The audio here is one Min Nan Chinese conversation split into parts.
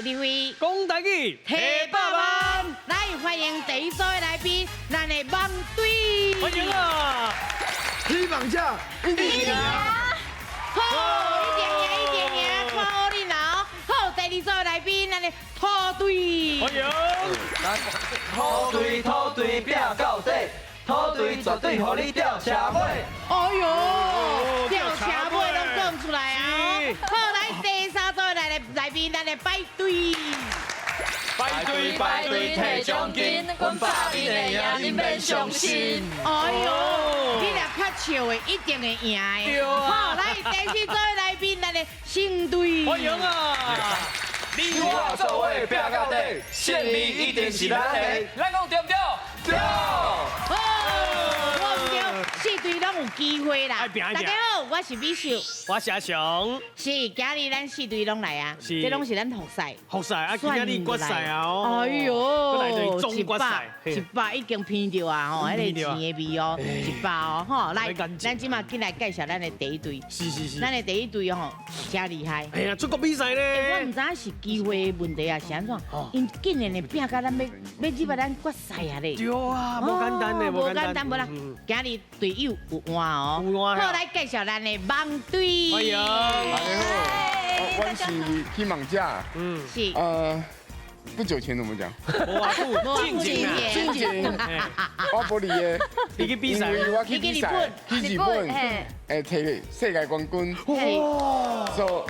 有智慧，講台語，提百萬，來歡迎第一組的來賓，咱的網隊。歡迎啊！希望者一定贏。好，一定贏，一定贏，看好恁啦哦。好，第二組的來賓，咱的土隊。歡迎。土隊土隊拼到底，土隊絕對予你吊車尾。哎喲，吊車尾攏講出來啊！好，來第三組來的來賓，咱的擺隊。排隊排隊提獎金，阮拍面會贏，恁免相信。哎喲，你若較笑的，一定會贏的。好，來第四組的來賓，咱的星隊。歡迎啊！你我做伙拼到底，勝利一定是咱的。咱講對毋對？對。好，我毋對，四隊攏有機會啦。愛拼愛拼。大家好，我是美秀，我是阿雄。是，今日咱四隊攏來啊，是這攏是咱複賽。複賽啊，今仔日決賽啊，哦。哎喲，來對總決賽，100已經鼻著啊，吼，彼个錢的味哦，100哦，吼，來，咱這馬進來介紹咱的第一隊。是是是。咱的第一隊吼，真厲害。哎呀，出國比賽咧。我毋知影是機會的問題啊，是按怎？𪜶竟然會拼甲咱欲欲入來咱決賽啊咧。對啊，無簡單咧，無簡單，無啦。今日隊友有換哦，有換。好，來介紹咱的網隊。歡迎。大家好，我是希望者。是。不久前怎麼講？無進前，進前，我無佇的，你去比賽，因為我去比賽，去日本，摕世界冠軍。哇！so，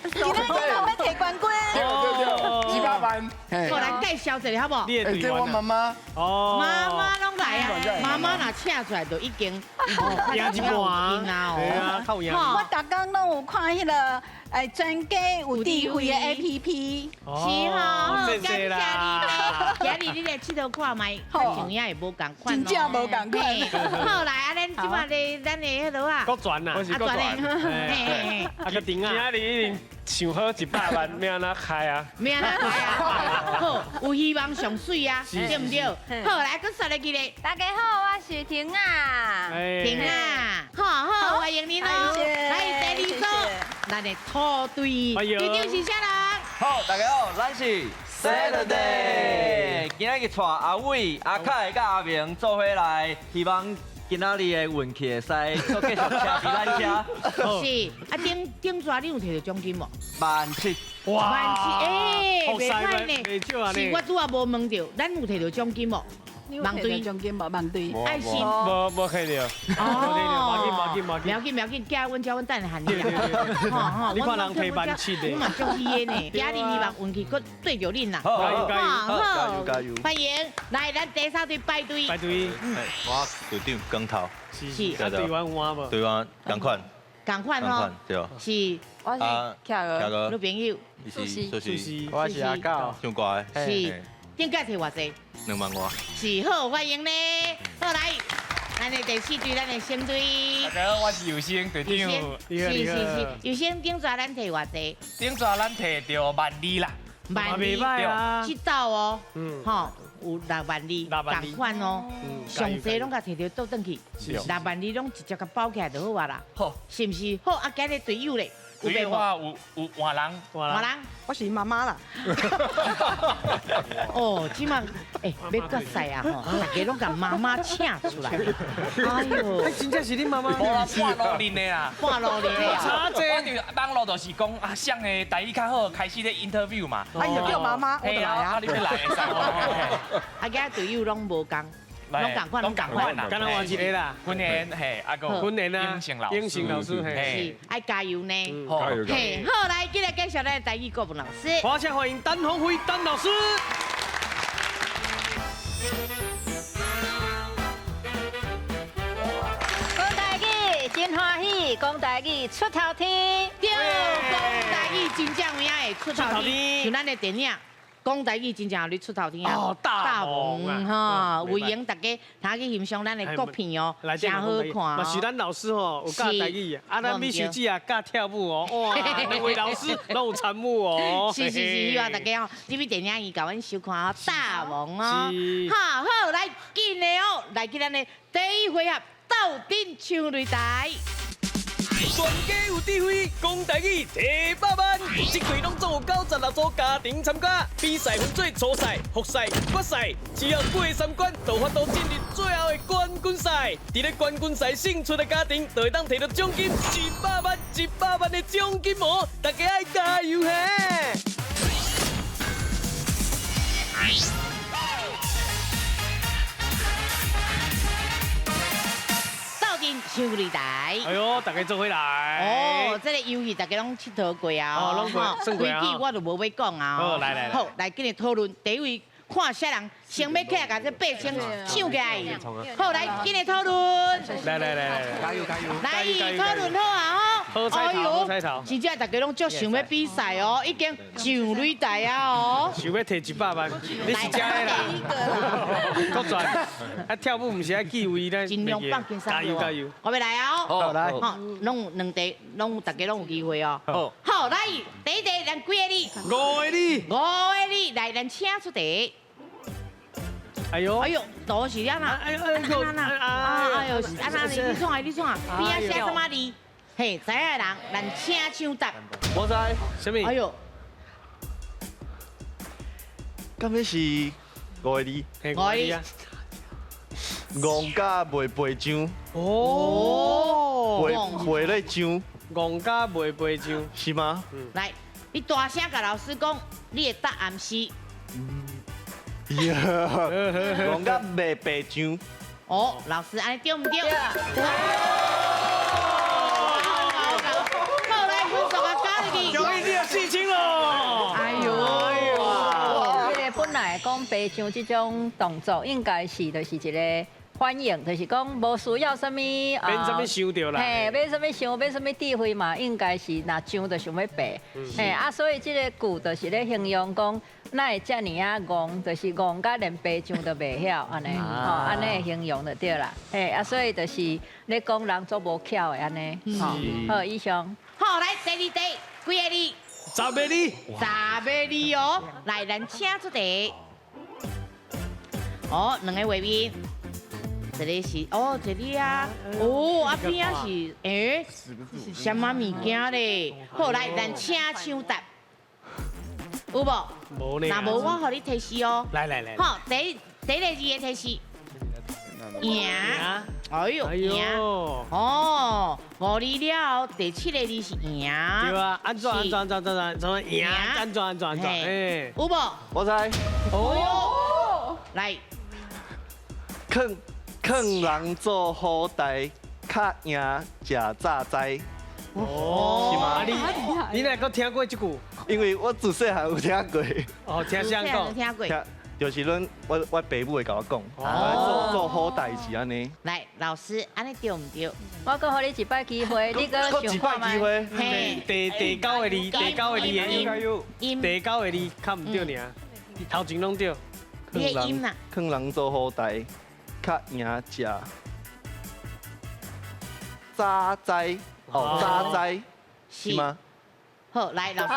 今仔日欲摕冠軍。對對對，100萬。過來介紹一下好無？這我媽媽。哦。媽媽攏來啊！媽媽若請出來就已經贏一半啊！哦，我逐工攏有看彼个專家有智慧的 APP。是吼，感謝你咧。今日你來𨑨迌看覓，像影會無仝款真正無仝款。好來，啊，咱這擺咧，咱的彼落啊，國全啊，阿全咧，啊個頂啊，今日已經想好100萬，欲按怎開啊？欲按怎開啊？好，有希望上媠啊，對毋對？好，來，閣煞來去咧。大家好，我是婷仔。婷仔，好好歡迎你囉。來，第二組，咱的土隊，隊長是啥人？好，大家好，咱是 Saturday，今仔日帶阿偉、阿凱佮阿明做伙來，希望今仔日的運氣會使閣繼續車佇咱遮。是，啊頂頂逝你有摕著獎金無？17,000。哇！17,000，欸，袂歹呢。是我拄仔無問著，咱有摕著獎金無？網隊獎金無？網隊愛心無摕著。哦，無要緊，無要緊，寄阮遮阮等下喊你啦。你看人摕17,000的，我嘛足喜的呢。今日希望運氣閣對著恁啦。加油加油，加油加油！歡迎來咱第三隊擺隊。擺隊。我隊長光頭。是是。啊，隊員有換無？隊員仝款。仝款吼。對。是。我是徛哥。女朋友。是是是。我是阿狗。唱歌的。是。頂屆摕偌濟？2萬外。是好歡迎呢，好來，咱的第四隊，咱的星隊。大家好，我是尤星隊長。是是是，尤星頂逝咱摕偌濟？頂逝咱摕著12,000啦。12,000啊！這鬥哦，吼有6萬2，仝款哦。上濟攏共摕著倒轉去，6萬2攏直接共包起來就好啊啦。好，是毋是？好，啊，今日隊友咧。隊友我有換人，換人，我是媽媽啦。哦，這馬欸，欲決賽啊吼，大家攏共媽媽請出來。哎喲，真正是恁媽媽？無啦，半路認的啦，半路認的。差這，我就網路就是講啊，誰的台語較好，開始咧 interview 嘛。哎呀，叫媽媽，我就來啊。你欲來會使。啊，今隊友攏無仝。攏仝款，攏仝款啦。敢若換一个啦。訓練嘿，啊個訓練啊，英成老師，英成老師嘿，是愛加油呢。加油嘿，好，來，今日介紹咱的台語國文老師。歡迎歡迎陳鴻輝陳老師。講台語真歡喜，講台語出頭天。對，講台語真正有影會出頭天，像咱的電影。講台語真正予你出頭天啊！大王吼，有閒大家通去欣賞咱的國片哦，誠好看。嘛是咱老師吼有教台語，啊，咱美秀姐也教跳舞哦，哇，兩位老師攏有參與哦。是是是，希望大家哦，入去電影院共阮收看哦，大王哦。好，好，來緊的哦，來去咱的第一回合鬥陣唱擂台。全家有智慧，讲台语提百万，这季拢总有96组家庭参加，比赛分做初赛、复赛、决赛，只要过三关，就有法度进入最后的冠军赛。伫咧冠军赛胜出的家庭，就会当提到奖金100万、100万的奖金哦！大家爱加油嘿！上擂台。哎呦，大家做伙来。哦，这个游戏大家拢𨑨迌过啊。哦，拢过，算过啊。规矩我就无欲讲啊。好，来来来。好，来今日讨论第一位，看啥人先欲起来，共这八千抢起来。好，来今日讨论。来来来来，加油加油！来讨论好啊吼。好彩头，好彩头。真正大家拢足想欲比赛哦，已经上擂台啊哦。想欲提100万，你是遮的啦。阁转，啊跳舞毋是爱记位咧。尽量放轻松。加油加油！我欲来啊！好来，好，拢有两题，拢有大家拢有机会哦。好，好来，第一题咱几个字？五个字。五个字，来，咱请出题。哎呦，哎呦，都是安那？哎呦，哎啊，哎呦，按那？你创啊？你创啊？边仔写什么字？嘿，知影的人，咱请抢答。我知。啥物？哎呦，敢欲是五个字？五个字啊。戆甲袂飞上。哦。袂咧上。戆甲袂飞上。是吗？来，你大声共老师讲，你的答案是。戆甲袂白上。哦，老师，按呢对毋对？对。好，来，分数啊，加入去。恭喜你有4000咯！哎呦，这个本来讲白上这种动作，应该是就是一个反应，就是讲无需要啥物，免啥物想著啦。嘿，免啥物想，免啥物智慧嘛，应该是若上就想欲白。嘿，啊，所以这个句就是咧形容讲，哪会遮尔仔戆，就是戆甲连白上都袂晓按呢，吼，按呢形容就对啦。嘿，啊，所以就是咧讲人足无巧的按呢，吼。好，以上。好，来第二题，几个字？十个字。十个字哦，来，咱请出题。哦，两个画面。这个是哦，这里啊，哦，啊边仔是，欸，什么物件咧？好，来，咱请抢答，有无？无呢。若无，我予你提示哦。来来来。好，第一个字的提示，赢。哎呦，赢。哦，五字了后，第七个字是赢。对啊，按怎按怎按怎按怎赢？按怎按怎按怎？哎，有无？我知。哦。来。囥。劝人做好代，较赢食早知。哦，是吗？你哪阁听过这句？因为我自细汉有听过。哦，听谁讲？听过。就是阮我爸母会共我讲，做做好代志按呢。来，老师，按呢对毋对？我阁予你一摆机会，你阁想看觅。嘿，第九个字，第九个字的音，第九个字较毋对尔，头前拢对。你的音啦。劝人做好代。较赢食早知哦，早知是吗？好，来老师。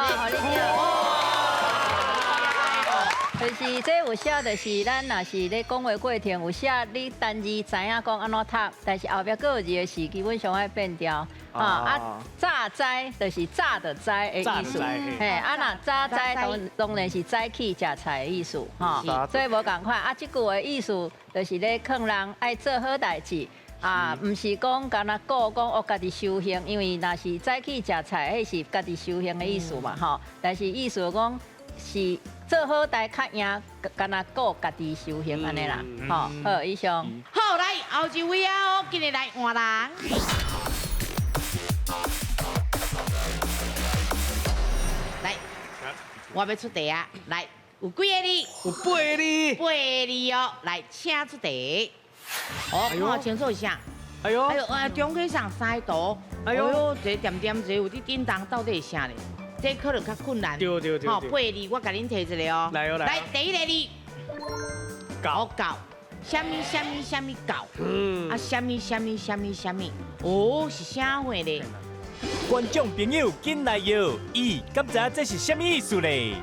就是这有写，就是咱若是咧讲话过程有写，你单字知影讲按怎读，但是后壁阁有字的是基本上爱变调。啊，早知就是早就知的意思。嘿，啊若早知当然是早起食菜的意思，吼，所以无仝款。啊，这句的意思就是咧劝人爱做好代志。啊，毋是讲干焦顾讲哦，家己修行，因为若是早起食菜，彼是家己修行的意思嘛，吼。但是意思讲是做好代较赢，干焦顾家己修行按呢啦，吼。好，以上。好，来后一位啊，今日来换人。来，我欲出题啊！来，有几个字？有八个字。八个字哦，来，请出题。哦，看清楚一下。哎呦，哎呦，啊，中间上三个图。哎呦，这点点这有伫叮当，到底是啥咧？这可能较困难。对对对。好，八个字，我共恁提一个哦。来哦来。来，第一个字。狗狗，啥物啥物啥物狗？啊，啥物啥物啥物啥物？哦，是啥货咧？观众朋友，紧来摇！咦，敢知影这是啥物意思咧？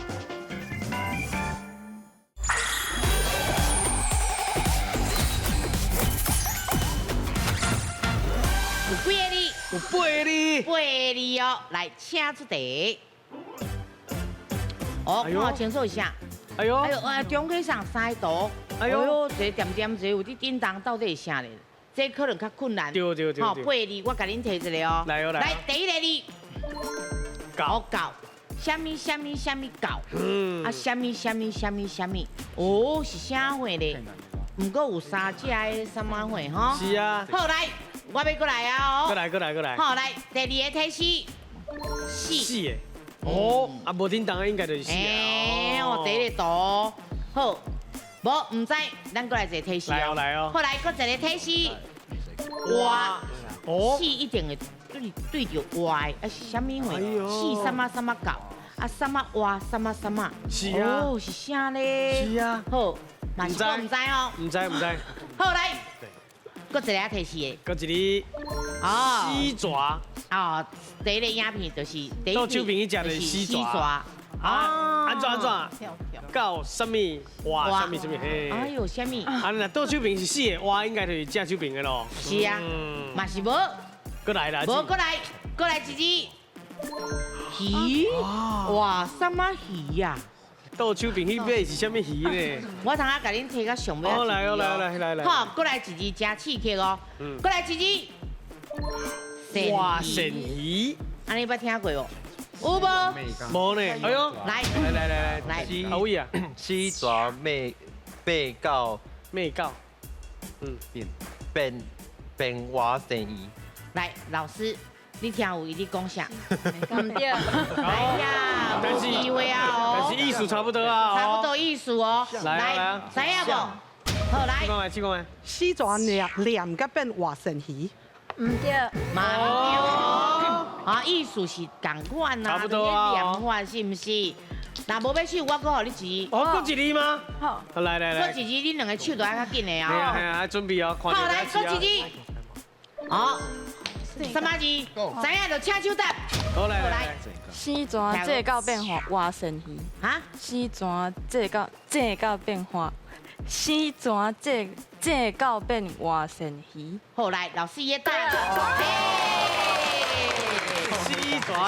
有几个字？有八个字。八个字哦，来，请出题。哦，看清楚一下。哎呦，哎呦，啊，中间上三个图。哎呦，一个点点，一个有伫叮当，到底是啥咧？这可能较困难。对对对。好，八个字，我共恁提一个哦。来哦来。来，第一个字。狗狗。啥物啥物啥物狗？啊，啥物啥物啥物啥物？哦，是啥货咧？毋过有三只的啥物货吼？是啊。好来，我欲过来啊！哦。过来过来过来。好来，第二个提示。四。四个。哦，啊，无叮当的应该就是四啊。欸，哦，第一个图。好，无毋知，咱过来一个提示哦。来哦来哦。好来，阁一个提示。活。哦。四一定会对对著活的，啊是啥物货？四啥物啥物狗？啊啥物活啥物啥物？是啊。哦，是啥咧？是啊。好，嘛是讲毋知哦。毋知毋知。好来，阁一个提示的。阁一个。哦。死蛇。哦，第一个影片就是第一。倒手边去食的死蛇。啊，按怎按怎？到啥物活啥物啥物嘿？哎呦，啥物？啊，若倒手边是死的，活应该就是正手边的咯。是啊，嘛是无。阁来啦！无阁来，阁来一支鱼。哇，啥物鱼呀？倒手边去买是啥物鱼呢？我通仔共恁提到上尾。哦，来哦，来来来来。好，阁来一支真刺激哦。阁来一支。哇，鳝鱼。按呢捌听过无？有无？无呢。哎呦，来来来来来，阿伟啊，死蛇尾尾到尾到，变变变活鳝鱼。来，老师，你听有伊咧讲啥？毋对。哎呀，无机会啊哦。但是意思差不多啊。差不多意思哦。来，知影无？好来。试看觅，试看觅。死蛇念念甲变活鳝鱼。毋对。嘛毋对哦。啊，意思是仝款啊，差不多啊。念法是毋是？若无欲手，我阁予你一支。哦，阁一支吗？好。来来来。阁一支，恁两个手都爱较紧的啊。嘿啊嘿啊，准备哦。好，来，阁一支。好。什么字？知影就请手答。好来来。死蛇这到变活活鳝鱼。哈？死蛇这到这到变活，死蛇这这到变活鳝鱼。好来，老师也答。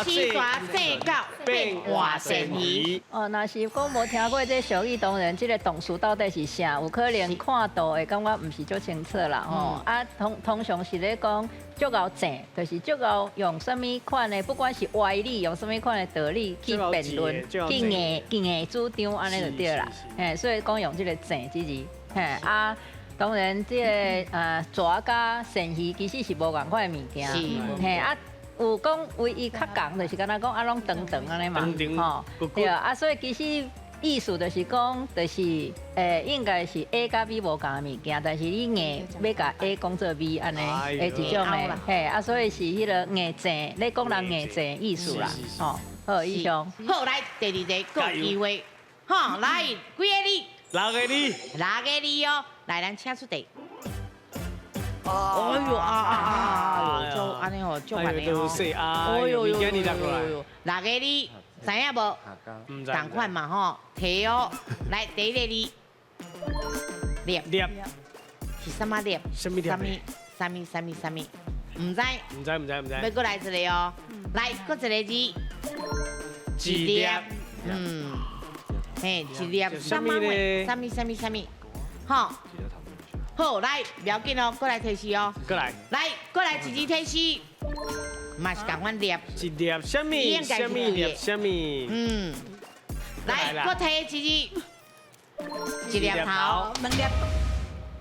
死蛇这到变活鳝鱼。哦，若是讲无听过这俗语，当然这个动词到底是啥，有可能看图会感觉毋是足清楚啦吼。啊，通常是咧讲足𠢕正，就是足𠢕用啥物款的，不管是歪理，用啥物款的道理去辩论，去硬硬主张，按呢就对啦。嘿，所以讲用这个正这字，嘿啊。当然，这个蛇佮鳝鱼其实是无仝款的物件，嘿啊。有讲唯一较仝，就是敢若讲啊，拢长长按呢嘛，吼，对啊，所以其实意思就是讲，就是应该是 A 佮 B 无仝的物件，但是你硬欲共 A 讲做 B 按呢，的一种的，嘿啊，所以是彼个硬正，咧讲人硬正意思啦，吼，好，以上。好，来第二个阁有机会，吼，来几个字？六个字。六个字哦，来，咱请出题。哎呦啊啊啊！就按呢吼，足烦的吼。哎呦呦呦呦！六个字，知影无？仝款嘛吼，提哦。来，第一个字，粒粒是啥物粒？啥物粒？啥物啥物啥物？毋知。毋知毋知毋知。欲阁来一个哦，来，阁一个字，一粒。嘿，一粒啥物呢？啥物啥物啥物？吼。好，来，不要紧哦，阁来提示哦。阁来。来，阁来一支提示，嘛是仝款粒。一粒啥物？啥物粒？啥物？来，阁提一支，一粒头，两粒。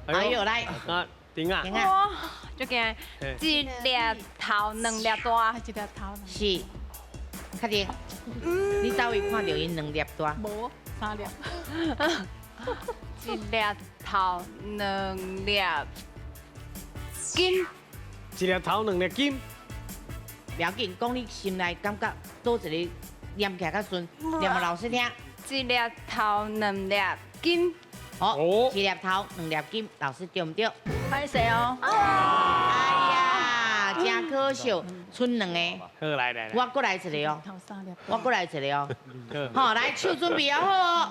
哎呦，来。啊，停啊。停啊。就惊一粒头，两粒大。一粒头。是，确定。你佗位看著𪜶两粒大？无，三粒。一粒头，两粒金。一粒头，两粒金。不要紧，讲你心内感觉佗一个念起来较顺，念予老师听。一粒头，两粒金。好，一粒头，两粒金，老师对毋对？歹势哦。哎呀，真可惜，賰两个。好，来来来。我阁来一个哦。我阁来一个哦。好，来手准备好哦。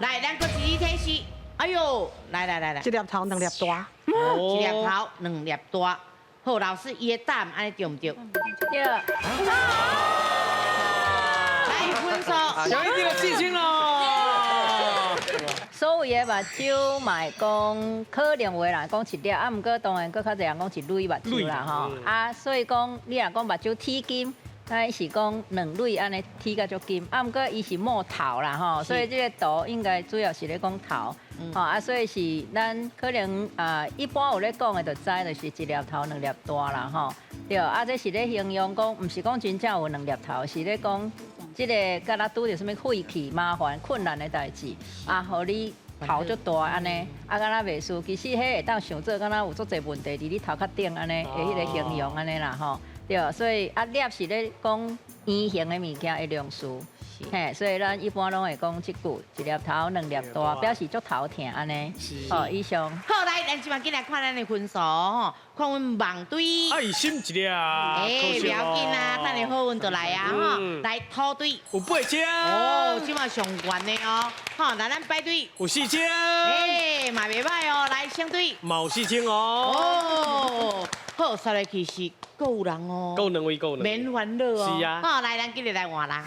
来，咱阁一支提示。哎呦，来来来来。一粒头，两粒大。一粒头，两粒大。好，老師伊的答案按呢對毋對？對。來分數。小一點的事情咯。所謂的目睭嘛會講，可能有的人講一粒，啊，毋過當然閣較濟人講一蕊目睭啦吼。啊，所以講你若講目睭鐵金，啊，伊是講兩蕊按呢鐵甲足金，啊，毋過伊是摸頭啦吼，所以這個圖應該主要是咧講頭，吼啊，所以是咱可能啊一般有咧講的就知，就是一粒頭兩粒大啦吼。對，啊，這是咧形容講，毋是講真正有兩粒頭，是咧講這個敢若拄著啥物晦氣、麻煩、困難的代誌，啊，予你頭足大按呢，啊，敢若袂輸，其實彼會當想做敢若有足濟問題佇你頭殼頂按呢，的彼個形容按呢啦吼。對，所以啊，粒是咧講圓形的物件的量詞，嘿，所以咱一般攏會講這句，一粒頭兩粒大，表示足頭疼按呢。好，以上。好，來，咱這擺緊來看咱的分數吼，看阮網隊。愛心一粒。欸，不要緊啊，等下好運就來啊吼。來，土隊。有8千。哦，這擺上懸的哦。吼，來咱白隊。有4千。欸，嘛袂䆀哦，來星隊。嘛有4千哦。哦，好，煞來其實。閣有人哦，閣有兩位，閣有兩位，免煩惱哦。是啊，好，來，咱今日來換人。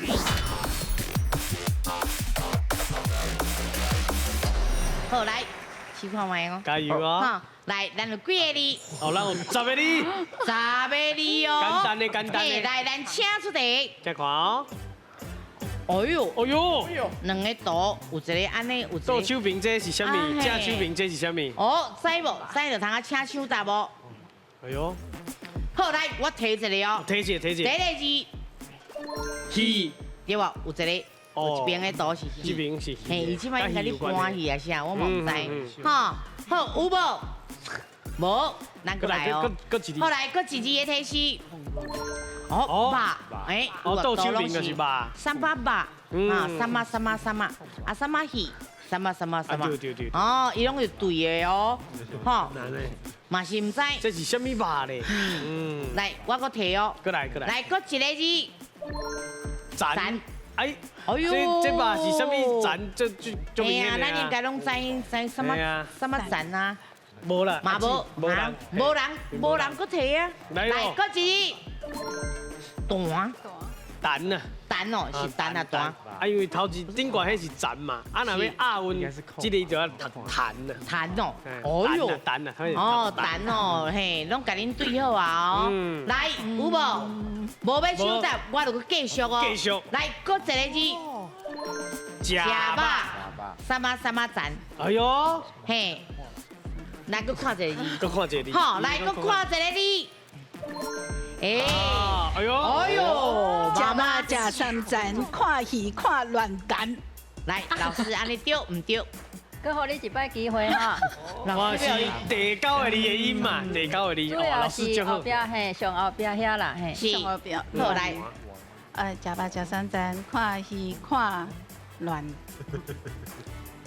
好，來，試看覓哦。加油哦！好，來，咱有幾个字？哦，咱有10个字。10个字哦。簡單的，簡單的。來，咱請出題。再看哦。哎喲，哎喲，兩个圖有一个按呢，有一个。左手邊這是啥物？正手邊這是啥物？哦，知無？知就通啊，請手答無？哎喲。好，來，我提一個哦。提一個，提一個。第一個字，魚，對無？有一個，有一邊的圖是魚。這邊是魚。嘿，伊這擺應該咧搬魚啊啥，我嘛毋知。吼，好，有無？無，咱閣來哦。好來，閣一字的提示。哦，肉，欸，哦，左手邊就是肉。三八肉，啊，三媽三媽三媽，啊，三媽魚，三媽三媽三媽。對對對。哦，伊攏是對的哦，吼。嘛是毋知，這是啥物肉咧？嗯，來，我閣提哦。閣來，閣來。來，閣一個字。棧。哎，哎喲，這肉是啥物棧？這這這嘿啊，咱應該攏知知啥物啥物棧啊？無啦，嘛無，無人，無人，無人閣提啊。來，閣一字。彈。彈啊。彈哦，是彈啊彈。啊，因為頭一頂懸彼是棧嘛，啊，若欲押韻，這个就要讀彈啊。彈哦，哎喲，彈啊，哦，彈哦，嘿，攏共恁對好啊哦。來，有無？無欲搶答，我就閣繼續哦。繼續。來，閣一個字。食肉。啥物啥物棧。哎喲。嘿，來，閣看一個字。閣看一個字。好，來，閣看一個字。哎，哎喲，哎喲，食肉食三層，看戲看亂彈。來，老師，按呢對毋對？閣予你一擺機會哈。我是第九个字的音嘛，第九个字。主要是後壁嘿，上後壁遐啦嘿。上後壁。好來，食肉食三層，看戲看亂。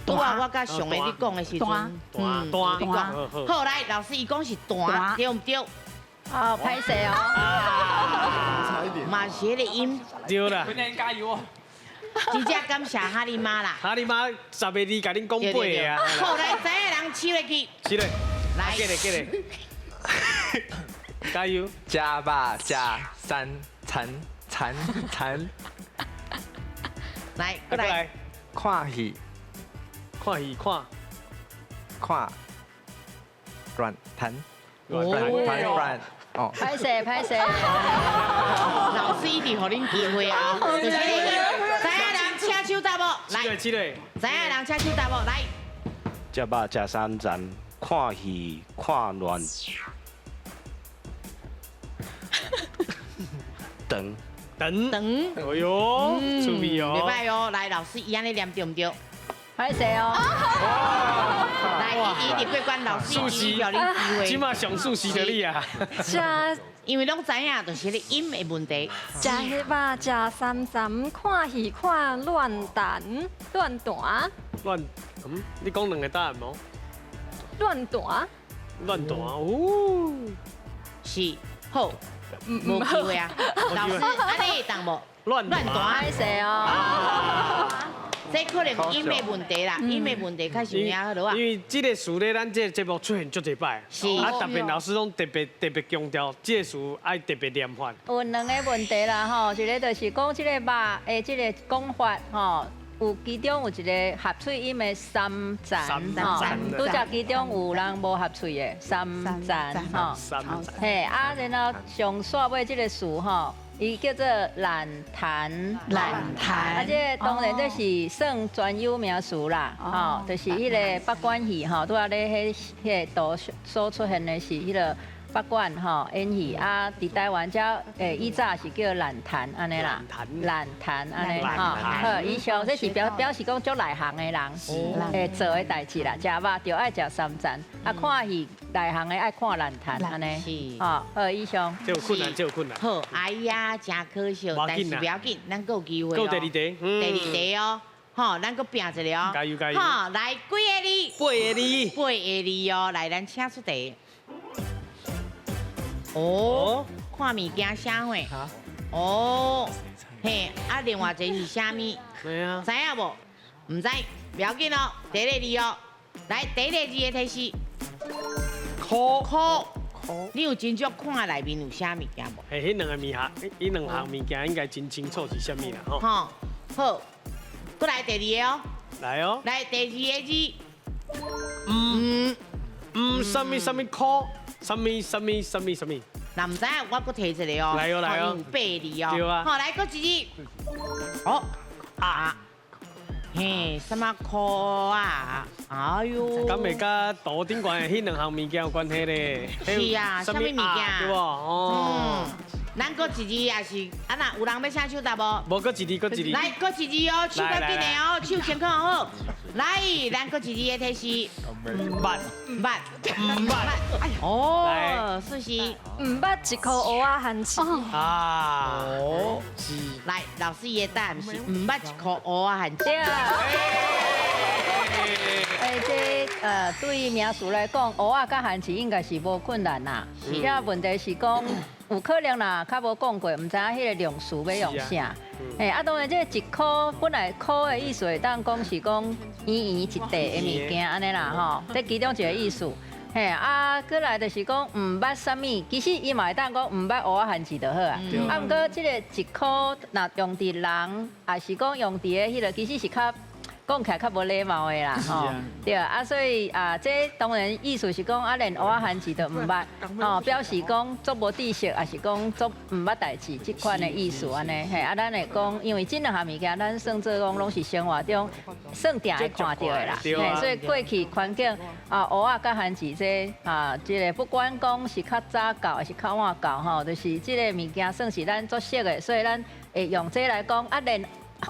拄啊，我佮上个你講的時陣，嗯，你講。好來，老師伊講是彈，對毋對？哦，歹勢哦。嘛是彼個音。對啦。今年加油哦！真正感謝哈利媽啦。哈利媽10个字共恁講8个啊。好，來，知的人手落去。是嘞。來。過來過來。加油！食肉食三餐餐餐。來，過來。看戲。看戲看。看。亂彈。亂彈。哦，歹勢歹勢，老師一定予恁機會啊！就是知影人請手答無？來，知影人請手答無？來，食肉食三層，看戲看亂，長長長，哎喲，趣味哦，袂歹哦，來，老師伊按呢念對毋對？歹勢哦！來，一直過關，老師一直予恁機會。這馬上數時著你啊！食，因為攏知影，就是咧音的問題。食肉食三層，看戲看亂彈亂彈。亂，嗯，你講兩個答案無？亂彈。亂彈哦。是，好，無機會啊！老師，按呢會當無？亂彈。歹勢哦。這这可能音的问题啦，音的问题较像遐好啊。因为这个词咧，咱这个节目出现足济摆，啊，特别老师拢特别特别强调，这个词爱特别念法。有两个问题啦吼，一个就是讲这个肉的这个讲法吼，有其中有一个合喙音的三层吼，拄则其中有人无合喙的三层吼，嘿啊，然后上煞尾这个词吼，伊叫做懒痰，懒痰，啊，这当然这是算专有名词啦，吼，就是彼个北管戏吼，拄仔咧彼个图所出现的是彼个北管吼演戏啊，伫台湾遮以早是叫懒痰按呢啦，懒痰按呢吼，好，以上这是表示讲足内行的人会做的代志啦，食肉就爱食三层，啊看戏内行的爱看烂痰按呢，吼，好，以上。这有困难，这有困难。好，哎呀，真可惜，但是不要紧，咱阁有机会哦。阁第二题，第二题哦，吼，咱阁拼一个哦。加油加油！好，来几个字？八个字。八个字哦，来，咱请出题。哦，看物件啥货？哦，嘿，啊，另外一个是啥物？知啊。知影无？毋知，不要紧哦。第一个字哦，来，第一个字的提示。箍箍。你有真少看内面有啥物件无？嘿，彼两个物项，彼两项物件应该真清楚是啥物啦，吼。吼，好，阁来第二个哦。来哦。来第二个字。啥物啥物箍，啥物啥物啥物啥物。若毋知影，我阁提一个哦。来哦来哦。有八字哦。对啊。好，来阁一字。哦，啊。嘿，什么箍啊？哎呦，敢会佮图顶悬的彼两项物件有关系咧？是啊，啥物物件？对无？哦。咱阁一字也是，啊那有人欲请手答无？无，阁一字，阁一字。来，阁一字哦，手较紧的哦，手先放好。来，咱阁一字的提示。毋捌，毋捌，毋捌。哦，是是。毋捌一箍蚵仔番薯。啊。哦。是。来，老师的答案是毋捌一箍蚵仔番薯。对啊。哎，这对名词来讲，蚵仔佮番薯应该是无困难啦。是啊，问题是讲。有可能啦，较无讲过，毋知影彼个量词欲用啥。嘿，啊，当然这一箍本来箍的意思会当讲是讲圆圆一块的物件按呢啦吼，这其中一个意思。嘿，啊，阁来就是讲毋捌啥物，其实伊嘛会当讲毋捌蚵仔番薯就好啊。啊，毋过这个一箍若用伫人，抑是讲用伫个彼个，其实是较讲起来较无礼貌的啦，吼，对啊，所以啊，这当然意思是讲啊，连蚵仔番薯都毋捌，吼，表示讲足无知识，抑是讲足毋捌代志，这款的意思按呢，嘿，啊，咱会讲，因为这两项物件，咱算做讲拢是生活中算定会看著的啦，嘿，所以过去环境啊，蚵仔佮番薯这啊，这个不管讲是较早到抑是较晚到吼，就是这个物件算是咱足熟的，所以咱会用这来讲啊，连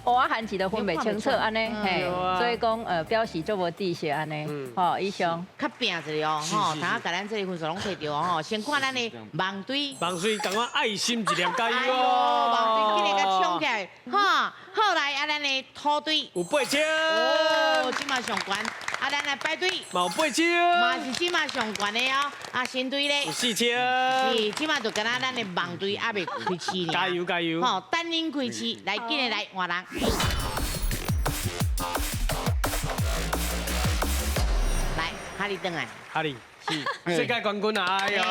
蚵仔番薯都分袂清楚按呢，嘿，所以讲表示足无知识按呢，吼，以上较拼一下哦，吼，等下共咱这个分数拢提著哦，先看咱的网队，网队共我爱心一粒加油哦，网队今日共冲起来，哈，好来啊，咱的土队有8000，哦，这嘛上悬，啊，咱来排队，嘛有8000，嘛是这嘛上悬的哦，啊，新队咧有4000，是，这嘛就敢若咱的网队犹未开始呢，加油加油，吼，等恁开始，来，紧来来换人。来，哈利转来。哈利是世界冠军啊！哎呀，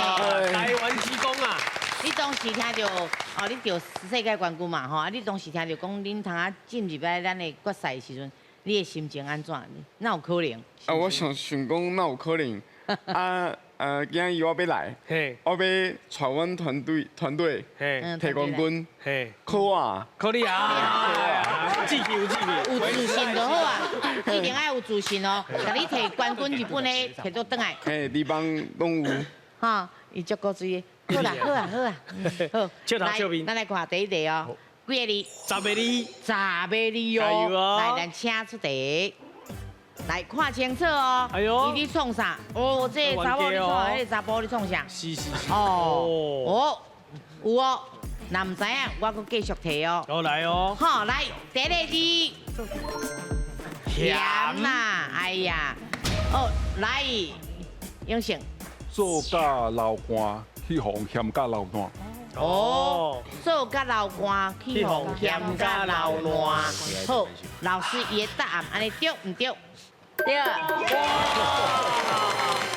台湾之光啊！你当时听著哦，你得世界冠军嘛吼？啊，你当时听著讲恁通啊进入来咱的决赛的时阵，你的心情按怎？哪有可能？啊，我想想讲哪有可能？啊，今仔日我欲来，我欲带阮团队，提冠军，考我，考你啊！志气有志气，有自信就好啊！一定爱有自信哦，共你提冠军日本的提倒转来。嘿，地方拢有。哈，伊足古锥的。好啦，好啊，好啊，好。笑头笑面。咱来看第一题哦，几个字？十个字。十个字哦。来，咱请出题。来看清楚哦。哎呦，伊咧创啥？哦，这个查某咧创，彼个查埔咧创啥？是是是。哦哦，有哦。若毋知影，我阁继续提哦。好来哦。好，来第一个字。咸啦，哎呀，哦，来，永成。做甲流汗，去予咸甲流汗。哦，做甲流汗，去予嫌甲流爛。好，老師伊的答案按呢對毋對？對。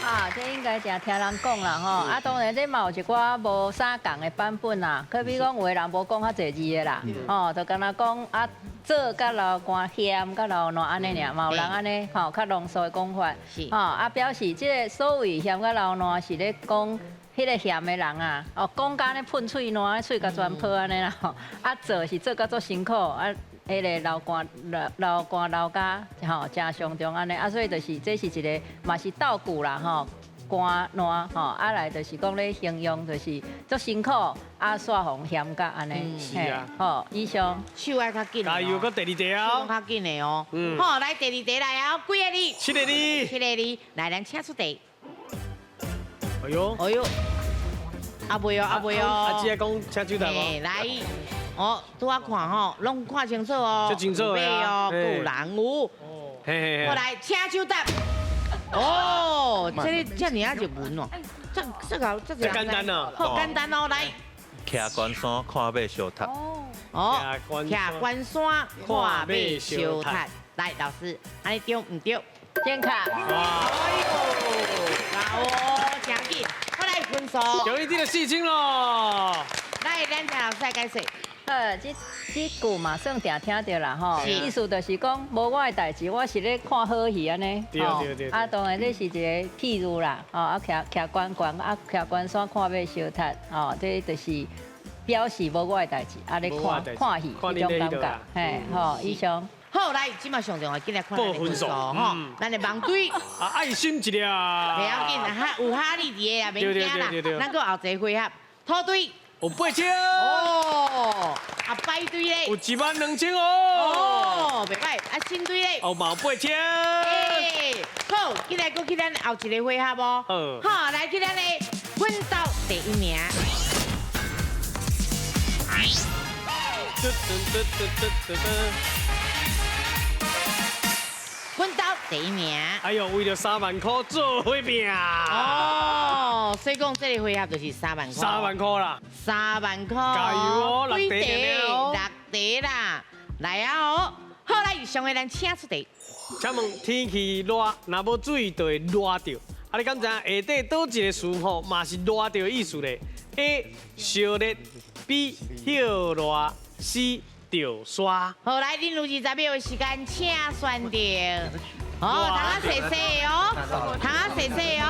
啊，這應該誠聽人講啦吼。啊，當然這嘛有一寡無相仝的版本啦。可比講有的人無講較濟字的啦，吼，就敢若講啊，做甲流汗，嫌甲流爛按呢爾，嘛有人按呢吼較濃縮的講法。吼，啊，表示這个所謂嫌甲流爛是咧講彼个嫌的人啊，哦，講甲按呢噴喙瀾，喙共全泡按呢啦吼。啊，做是做甲足辛苦啊。彼个流汗流流汗流甲吼誠傷重按呢，啊，所以就是這是一个嘛是道具啦吼，汗爛吼，啊來就是講咧形容就是足辛苦，啊煞予嫌甲按呢，是啊，好，以上。手愛較緊。加油，閣第二題啊！較緊的哦。好，來第二題來啊，幾个字？七个字。七个字，來，咱請出題。哎喲，哎喲，啊袂哦，啊袂哦。啊，這个講請手台無？來。哦，拄仔看吼，攏看清楚哦，足清楚哦，有人有。過來，請手答。哦，這个遮爾仔入門哦，這這個這這簡單啊，好簡單哦，來。徛懸山看馬相踢。哦，徛懸山看馬相踢。來，老師，按呢對毋對？正確。哎喲，好哦，誠緊，過來分數。有一定的事情咯。來，咱請老師來解釋。好，這這句嘛算定聽著啦吼，意思就是講無我的代誌，我是咧看好戲按呢。對對對。啊，當然這是一個譬喻啦，吼，啊，徛徛懸懸，啊，徛懸山看馬相踢，吼，這就是表示無我的代誌，啊，咧看看戲彼種感覺，嘿，吼，以上。好，來，這馬上重要，緊來看咱的分數吼，咱的網隊。啊，愛心一粒。袂要緊，哈，有哈利佇的啊，免驚啦。咱閣後一个回合，土隊。有8000哦，啊白隊咧，有12000哦，哦，袂䆀，啊新隊咧，哦嘛有8000，欸，好，緊來閣去咱後一个回合哦，好，來去咱的奮鬥第一名。奮鬥第一名。哎呦，為著3萬塊做伙拼。哦，所以講這个回合就是3萬塊。3萬塊啦。3萬塊。加油哦，6題哦。6題啦，來啊哦。好，來，上个咱請出題。請問天氣熱，若無注意就會熱著。啊，你敢知影下底佗一个詞吼，嘛是熱著的意思咧？A. 燒熱，B. 歇熱，C. 著沙。好，來，恁有20秒的時間，請選擇。哦，通仔細細的哦，通仔細細的哦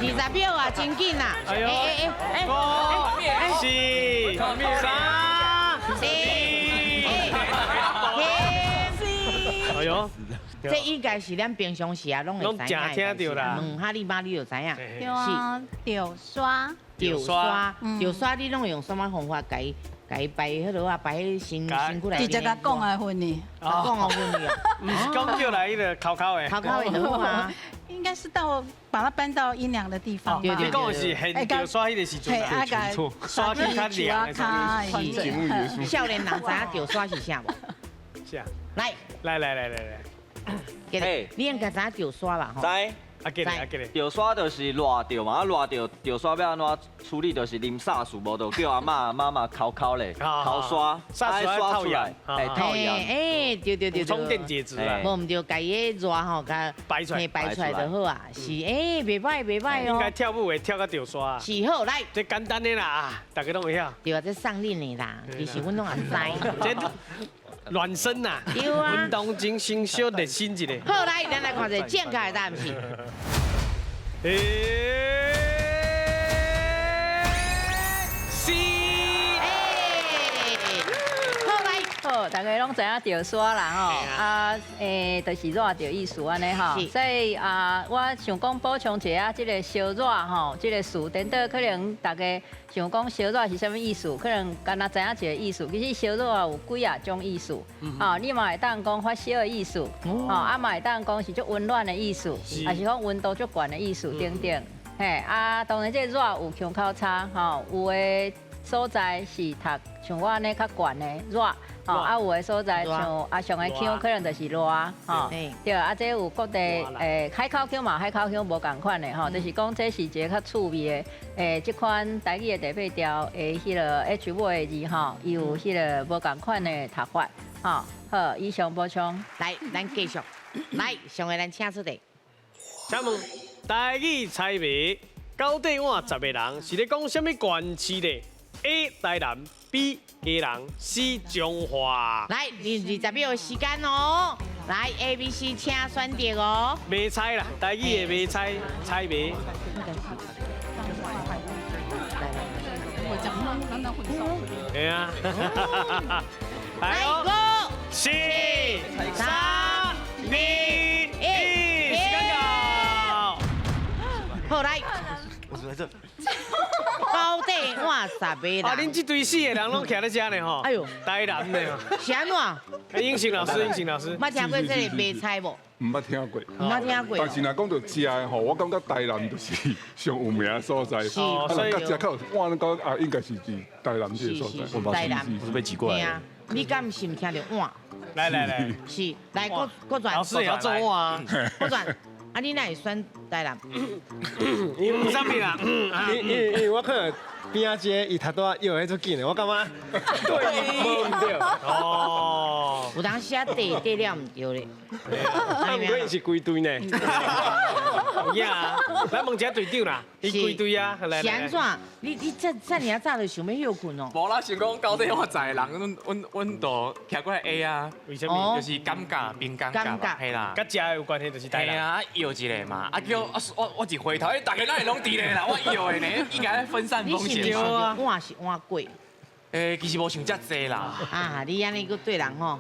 ，20秒啊，真緊啊！哎呦，5、4、3、2、1，哎呦，這應該是咱平常時啊，攏會知影的。問哈你媽，你就知影。對啊，著沙。著沙，著沙，你攏會用啥物方法共伊？共伊擺彼落啊，擺彼身身軀內。直接共講來分呢？講來分呢？毋是講叫來彼个口口的。口口的就好啊。應該是到把它搬到陰涼的地方。你講的是現著沙彼个時陣，沙去較涼的時陣。少年人知影著沙是啥無？是啊。來。來來來來來。你應該知影著沙吧？知。啊，記咧，啊記咧。著沙就是熱著嘛，啊熱著著沙欲按怎處理？就是啉沙士，無就叫阿嬤媽媽摳摳咧，摳沙，沙出來，哎，透鹽。哎，對對對對。充電解質啦。無毋對，共伊熱吼，共擺出來，擺出來就好啊。是，哎，袂䆀袂䆀哦。應該跳舞會跳甲著沙。是好，來。這簡單的啦，大家攏會曉。對啊，這送恁的啦，其實阮攏也知。這暖身呐，對啊，運動精神小熱身一下。好，來，咱來看一下正確的答案是。 C。好來，好，大家攏知影著沙啦吼，啊，就是熱著意思按呢吼，所以啊，我想講補充一下，這个燒熱吼，這个詞，顛倒可能大家想講燒熱是啥物意思，可能敢若知影一个意思，其實燒熱有幾仔種意思，吼，你嘛會當講發燒的意思，吼，啊嘛會當講是足溫暖的意思，抑是講溫度足懸的意思等等，嘿，啊，當然這個熱有強口差，吼，有的所在是讀像我按呢較懸的熱，吼，啊有的所在像阿上的腔可能就是热，吼，對，啊這有各地海口腔嘛，海口腔無仝款的吼，就是講這是一个較趣味的，這款台語的地八調的彼个 H 尾的字吼，伊有彼个無仝款的讀法，吼，好，以上補充，來，咱繼續，來，上个咱請出來。請問台語猜謎，九底碗十个人是咧講啥物縣市咧？A 台南，B 基隆，C 彰化。來，20秒時間哦。來，A、B、C，請選擇哦。袂猜啦，台語的袂猜，猜謎。對啊。來哦，5、4、3、2、1，時間到。好來。我來這。九底碗十个人。啊，恁這堆四个人攏徛咧遮呢吼。哎呦，台南的。是按怎？英雄老師，英雄老師。捌聽過這个袂猜無？毋捌聽過。毋捌聽過。但是若講到食的吼，我感覺台南就是上有名的所在。是。啊，若佮食較有碗，講啊，應該是佇台南這個所在。台南。我是被擠過來的。你敢是毋聽著碗？來來來。是，來閣轉。老師也要做碗啊。閣轉。啊，你哪會選台南？因為啥物啦？因為我可能邊仔這個伊頭拄仔搖彼足緊的，我感覺對，無毋對。哦。有當時啊，對對了毋對咧。啊，毋過伊是規隊呢。有影啊！來問一下隊長啦，伊規隊啊，來來。是按怎？你這遮爾早就想欲歇睏哦？無啦，想講九底碗十个人，阮就徛過來 A 啊。為啥物？就是尷尬，變尷尬，嘿啦。佮食的有關係，就是台南。啊，搖一个嘛，啊叫啊我一回頭，欸，大家哪會攏佇咧啦？我搖的呢，應該分散風險。啊，碗是碗粿。欸，其實無想遮濟啦。啊，你按呢閣對人吼。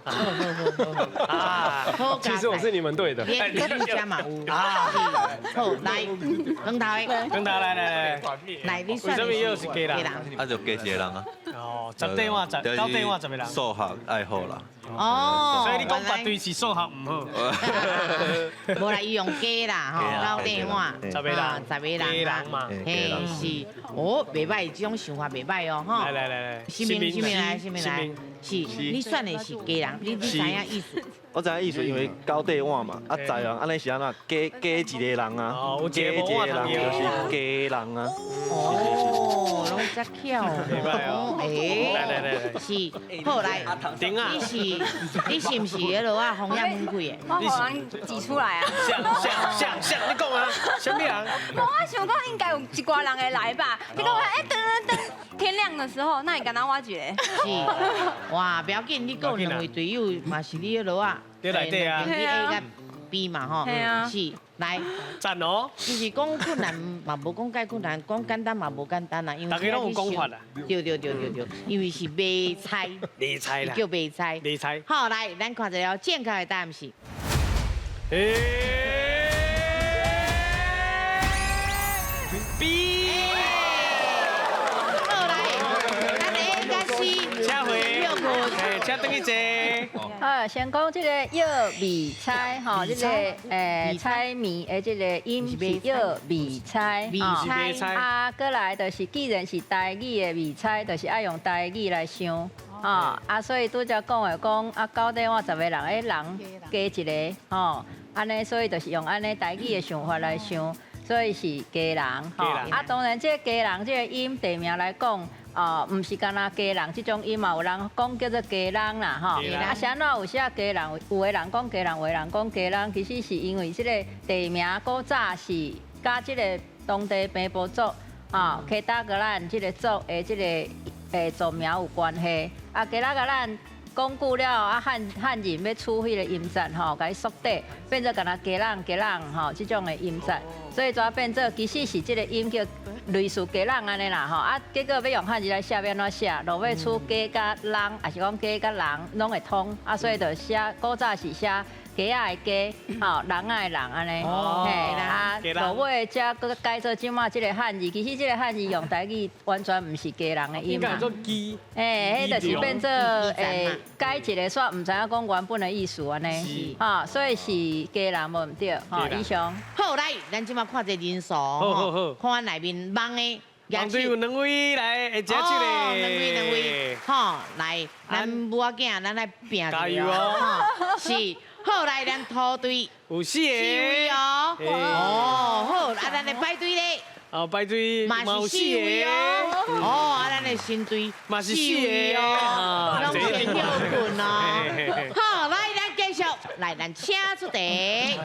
啊，其實我是你們隊的。連你家嘛有。啊，好，來，光頭的。光頭來來來。來，你選。為啥物又是家人？啊，就加一个人啊。哦，十對碗十，九對碗十个人。數學愛好啦。哦。所以你講絕對是數學毋好。無啦，伊用加啦，吼，九對碗，十個人，十個人，家人嘛。嘿，是，哦，袂歹，這種想法袂歹哦，吼。來來來來。新明，新明來，新明來，是，你選的是家人，你知影意思？我知影意思，因為九底碗嘛，啊，十人，按呢是按怎？加一個人啊，加一個人就是家人啊。哦，攏遮巧。哦，欸，來來來，是，好來，你是毋是彼落啊？紅葉玫瑰的？我予人擠出來啊！像，你講啊，啥物人？無，我想講應該有一寡人會來吧。你講欸，等等等，天亮的時候，那會敢若我一個？是，哇，不要緊，你閣有兩位隊友嘛是你彼落啊。對內底啊，A 佮 B 嘛吼，是，來，讚哦。其實講困難嘛，無講介困難，講簡單嘛無簡單啦，因為大家攏有講法啦。對對對對對，因為是袂猜，袂猜啦，叫袂猜，袂猜。好，來，咱看一下正確的答案是。B。好來，咱 A 佮 C，請回，請轉去坐。好，先講這個藥味猜吼，這個猜謎的這個音是藥味猜，味猜。啊，閣來就是既然是台語的味猜，就是愛用台語來想，啊，所以拄才講的講啊，九底碗十个人，欸，人加一个，吼，按呢，所以就是用按呢台語的想法來想，所以是家人，吼。啊，當然這個家人這個音地名來講。哦，毋是干焦家人這種音嘛，有人講叫做家人啦，吼。啊，是按怎有寫家人？有的人講家人，有的人講家人，其實是因為這個地名古早是佮這個當地平埔族，啊，凱達格蘭這個族的這個族名有關係。啊，家人佮咱講久了，啊漢人欲取彼个音節吼，共伊縮短，變做干焦家人家人吼，這種的音節，所以才變做其實是這個音叫類似家人按呢啦吼，啊結果欲用漢字來寫，欲按怎寫？落尾取家佮人，抑是講家佮人攏會通，啊所以就寫古早是寫雞仔的雞，吼人仔的人按呢，嘿啊落尾才閣改做這馬這个漢字，其實這个漢字用台語完全毋是家人的音嘛。應該做雞。欸，彼就是變做改一个，煞毋知影講原本的意思按呢，哈，所以是家人無毋對，吼，以上。好，來，咱這馬看這人數，好，看內面網的红队有两位来，会举手咧。两位两位，吼，来，咱无要紧，咱来拼加油哦！是，好来，咱土队有四个，四位哦。哦，好，啊，咱的白队咧。哦，白队嘛是四位哦。哦，啊，咱的新队嘛是四位哦，拢先歇睏哦。好，来，咱继续，来，咱请出题。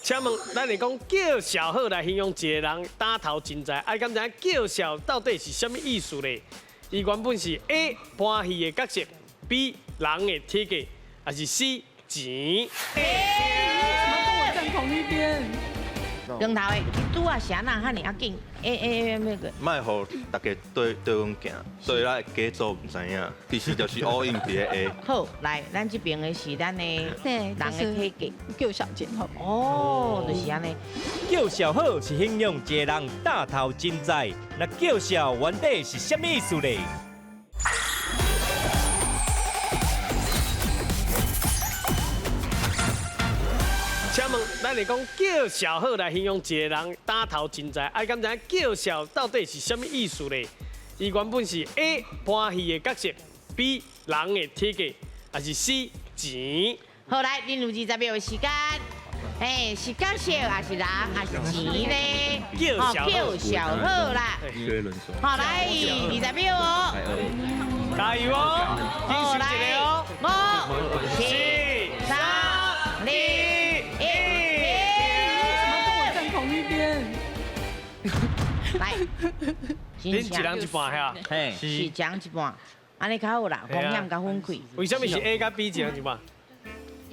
请问，咱会讲叫嚣好来形容一个人胆头真在，啊，敢知影叫嚣到底是啥物意思咧？伊原本是 A 搬戏的角色，B 人的体格，还是 C 钱？为什么跟我站同一边？光头的，你拄仔是按怎遐尔仔紧？欸欸那个。莫予大家对对阮行，所以咱会假做毋知影，其实就是 all in 伫咧 A。好，来，咱这边的是咱的人的体格，叫嚣真好。哦，就是按呢。叫嚣好是形容一个人胆头真在，那叫嚣原底是啥物意思咧？请问，咱会讲叫嚣好来形容一个人胆头真在，啊，敢知影叫嚣到底是啥物意思咧？伊原本是 A 搬戏的角色，B 人的体格，还是 C 钱？好，来，恁有20秒的时间。哎，是角色还是人还是钱咧？叫叫嚣好啦。好，来20秒哦。加油哦！紧想一个哦。 5、4、3、2、1。来，恁一人一半遐，是一人一半，按呢较好啦，风险较分开。为什么是 A 佮 B 一人一半？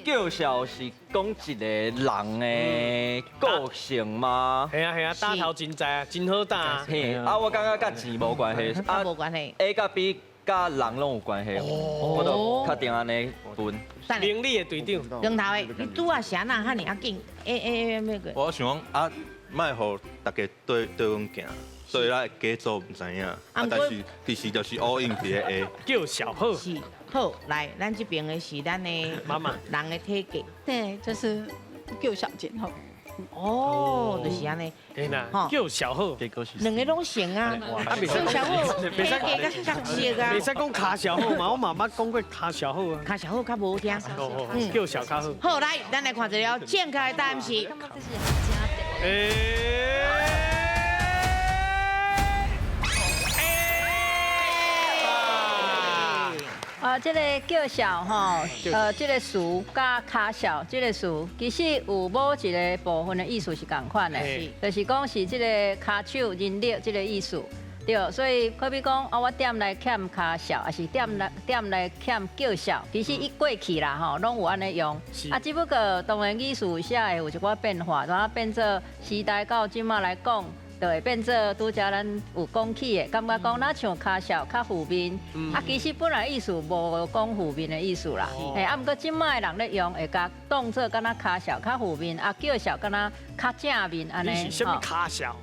叫嚣是讲一个人的个性吗？系啊系啊，胆头真在啊，真好胆。嘿，啊，我感觉佮钱无关系，啊，无关系。 A 佮 B 佮人拢有关系，我就确定按呢分。明理的队长，光头的，你拄仔是按怎遐尔仔紧？欸欸那个。我想讲啊，莫予大家对对阮行，所以咱会假做毋知影，啊，但是其实就是 all in 伫咧 A。叫嚣好。是好，来，咱这边的是咱的妈妈人的体格。对，就是叫嚣真好。哦，就是按呢。对啦，叫嚣好。两个拢成啊。叫嚣好，体格佮角色啊。袂使讲跤嚣好嘛，我嘛捌讲过跤嚣好啊。跤嚣好较无好听。叫嚣较好。好，来，咱来看一下正确的答案是。啊，这个叫嚣吼，这个词佮跤嚣这个词，其实有某一个部分的意思是仝款的，就是讲是这个跤手人力这个意思，对，所以好比讲啊，我踮来欠跤嚣，还是踮来欠叫嚣，其实伊过去啦吼，拢有按呢用，啊，只不过当然意思写会有一寡变化，然后变做时代到这马来讲。就会变做拄才咱有讲起的，感觉讲若像跤嚣较负面，啊，其实本来意思无讲负面的意思啦，嘿，啊，毋过这马的人咧用，会共当做敢若跤嚣较负面，啊，叫嚣敢若较正面按呢。你是啥物跤嚣？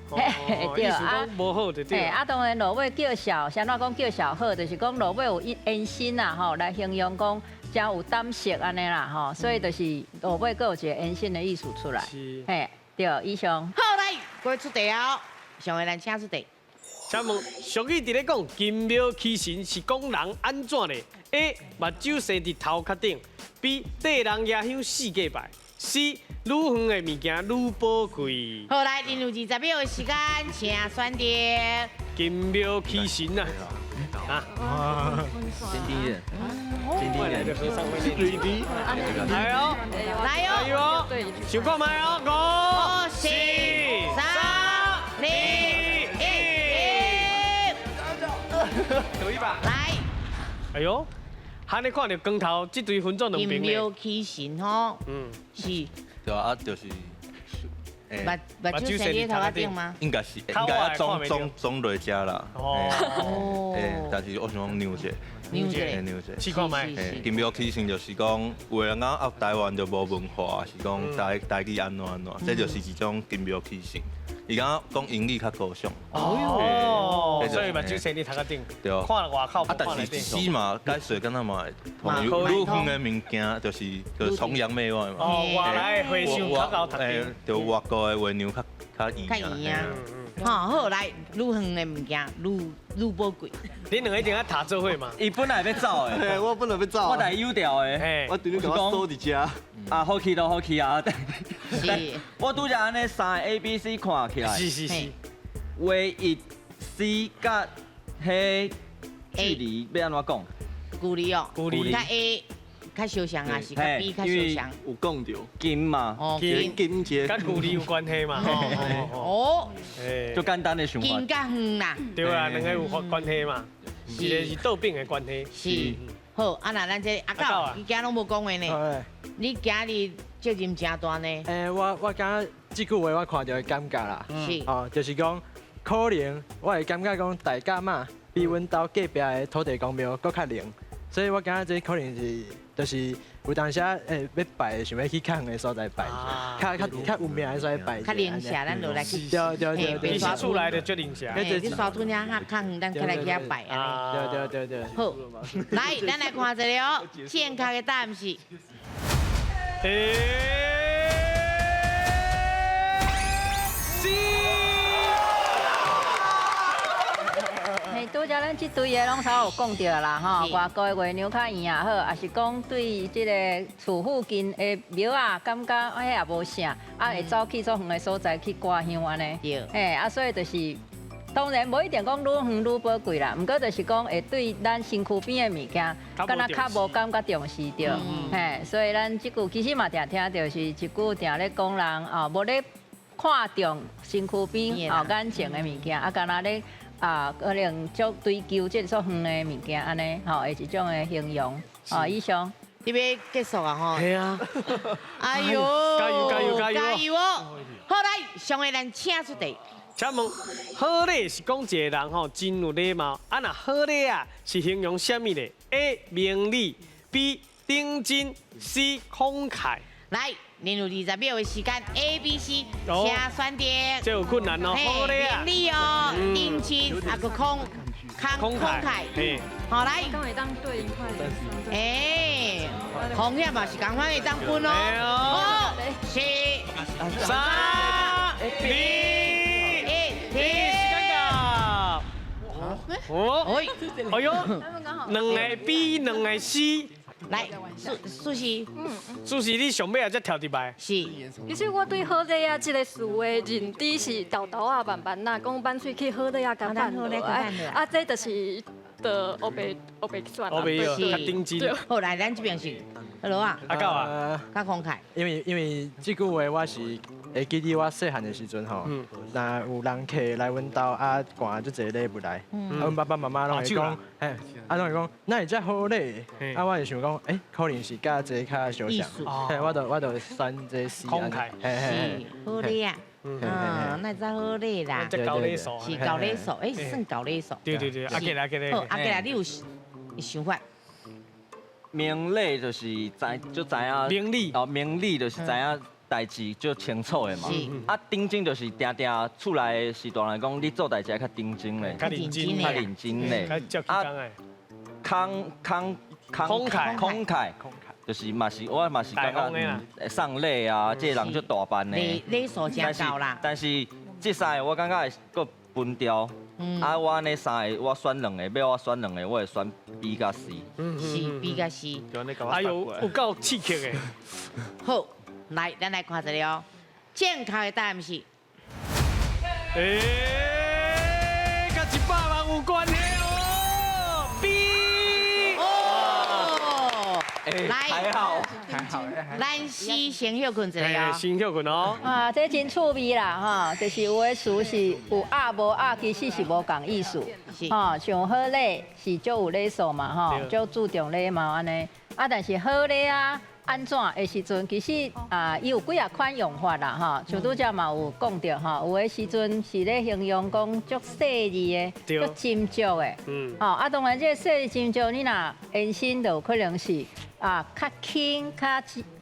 对啊，无好就对。嘿，啊，当然落尾叫嚣，啥怎讲叫嚣好，就是讲落尾有延伸啦吼，来形容讲真有胆识按呢啦吼，所以就是落尾阁有一个延伸的意思出来。嘿，对，以上。好，来，各位出题哦。上个咱请出题。请问俗语伫咧讲金庙起神是讲人按怎咧？A 目睭生伫头壳顶，B 缀人蜈香四界拜，C 愈远的物件愈宝贵。好，来，恁有20秒的时间，请选择。金庙起神啊！啊！先第一人，先第一人。来哦，来哦，想看觅哦，5、4、3、2、1，赌一把。来。哎呦，按呢看著光头这队分做两边金庙起神吼，是。对啊，就是。目睭生伫头壳顶吗？应该是，应该要装落遮啦。哦。但是我想讲让一下，让一下，让一下。试看觅。金庙起神就是讲，有的人讲啊，台湾就无文化，是讲台语按怎按怎，这就是一种金庙起神。伊感觉讲英语较高尚。哦，所以目睭生伫头壳顶，对，看外口，啊，但是死嘛，解说敢若嘛会通，愈远的物件就是崇洋媚外嘛。哦，外来的和尚较𠢕读经。对，外国的月娘较较圆啊。好，好来，愈远的物件愈愈宝贵。你两个一定爱读做伙嘛？伊本来欲走的，我本来欲走，我来诱掉的。我直接共我锁伫遮。啊，好去都好去啊。是。我拄才按呢三个 A、B、C 看起来，是是是。唯一 C 佮彼距离欲按怎讲？距离哦，距离佮 A 较相像啊，是佮 B 较相像。有讲著近嘛？哦，近近一个，佮距离有关系嘛？哦，就简单的想法。近佮远啦。对啊，两个有关系嘛？一个是倒反的关系。是。好，啊那咱这阿狗，你今仔拢无讲话呢？你今日责任真大呢。欸，我感觉这句话我看著会感觉啦。是。哦，就是讲可能我会感觉讲大甲妈比阮兜隔壁的土地公庙阁较灵，所以我感觉这可能是就是有当时欸欲拜，想欲去较远的所在拜，较较较有名的所在拜。较灵社，咱就来去。对对对对。你是厝内的最灵社。嘿，你沙村遐较较远，咱较来去遐拜啊。对对对对。好，来，咱来看一下哦，正确的答案是。 C。嘿，拄才咱这对的拢头有讲著啦吼，外国的月娘较圆也好，也是讲对这个厝附近的庙仔，感觉彼也无啥，啊会走去足远的所在去挂香按呢。对。嘿，啊所以就是，当然无一定讲愈远愈宝贵啦，毋过就是讲会对咱身躯边的物件，敢若较无感觉重视著。嘿，所以咱这句其实嘛定听著是一句定咧讲人哦，无咧看重身躯边哦眼前的物件，啊敢若咧。啊，可能足追求这足远的物件，按呢，吼，会一种的形容。哦，以上。你欲结束啊？吼。系啊。哎呦，加油加油加油！加油哦！好来，上个咱请出题。请问，好礼是讲一个人吼真有礼貌，啊若好礼啊是形容啥物咧？A. 明理，B. 顶真，C. 慷慨。来，您有20秒的时间，A、B、C，请选择。这有困难哦，好礼啊，明理哦，顶真啊阁慷慷慨。好来。敢会当对应快点。哎，风险嘛是仝款会当分哦。五、四、三、二、一，时间到。哦，哎呦，两个 B，两个 C。来，苏苏西，苏西，你上尾仔才跳入来。是。其实我对好礼仔这个词的认知是沓沓仔慢慢仔，讲挽喙去好礼仔共办落来，啊，这就是就乌白乌白选乌白较顶真。好，来，咱这边是，好啊。阿狗啊，较慷慨。因为这句话我是会记得我细汉的时阵吼，若有人客来阮兜啊，捾足济礼物来，啊，阮爸爸妈妈拢会讲，嘿，啊，拢会讲，哪会遮好礼？啊，我就想讲，欸，可能是佮这较相像，嘿，我就选这 C。慷慨，是好礼啊，嗯，那遮好礼啦，这厚礼数，是厚礼数，欸，算厚礼数。对对对，阿杰阿杰好，阿杰你有想法？明理就是知就知影，明理哦，明理就是知影代志足清楚的嘛。啊，认真就是定定厝内的时段来讲，你做代志较认真咧，较认真较认真咧。啊，慷慷慷慨慷慨，就是嘛是我嘛是感觉送礼啊，这个人足大方的。礼礼数真够啦。但是这三个我感觉会阁分掉。啊，我按呢三个，我选两个，欲我选两个，我会选 B 佮 C。是 B 佮 C。哎呦，有够刺激的。好，来，咱来看一下哦，正确的答案是。欸，佮100万有关系哦。B。哦。来，还好，还好。咱是先歇睏一下哦。先歇睏哦。啊，这真趣味啦，吼，就是有的词是有押无押，其实是无仝意思。吼，像好礼是足有礼数嘛，吼，足注重礼貌按呢。啊，但是好礼仔按怎的时阵，其实啊，伊有几仔款用法啦，吼。像拄才嘛有讲著吼，有的时阵是咧形容讲足细腻的，足斟酌的。吼，啊，当然这个细腻斟酌，你若延伸就有可能是啊，较轻、较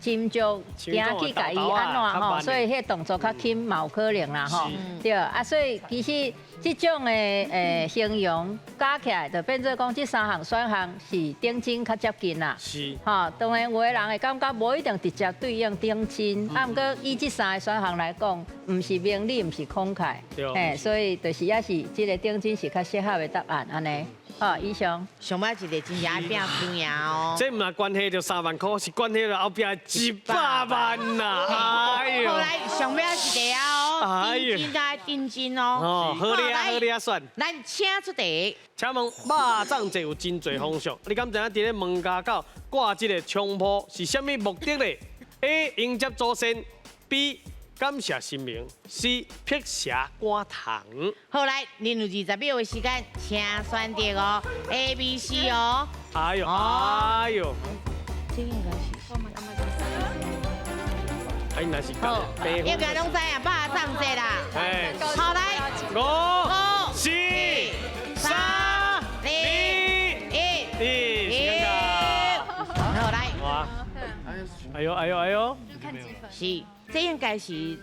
斟酌，行去共伊按怎吼，所以彼个动作较轻嘛有可能啦吼。对啊，所以其实这种的形容加起来，就变做讲这三项选项是顶真较接近啦。是。吼，当然有的人会感觉无一定直接对应顶真，啊，毋过以这三个选项来讲，毋是明理，毋是慷慨，嘿，所以就是也是这个顶真是较适合的答案，按呢。哦，以上。上摆一个真正爱拼输赢哦。这毋若关系著3万箍，是关系著后壁100万呐！哎哟。好来，上尾一个哦，顶真爱顶真哦。哦，好咧好咧选。咱请出题。请问肉粽节有真济风俗，你敢知影伫咧门家口挂这个菖蒲是啥物目的咧？A. 迎接祖先，B. 感谢神明，C. 辟邪赶虫。好来，恁有20秒的时间，请选择哦，A、B、C 哦。哎呦，哎呦，这应该是。哎，那是讲。应该拢知啊，肉粽节啦。哎。好来， 5、4、3、2、1，时间到。好来。哇。哎呦哎呦哎呦。是。这应该是肉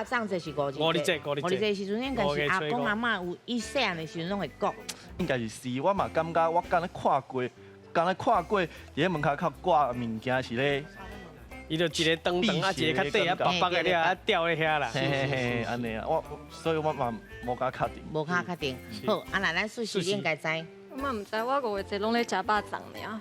粽这是五日节，五日节时阵应该是阿公阿嬷有伊细汉的时阵拢会讲。应该是是，我嘛感觉我敢若看过，敢若看过伫咧门口口挂物件是咧，伊就一个长长啊，一个较短啊，白白的了啊，吊咧遐啦。嘿嘿嘿，按呢啊，我所以我嘛无敢确定。无较确定。好，啊那咱事实应该知。我嘛毋知，我五月节拢咧食肉粽尔。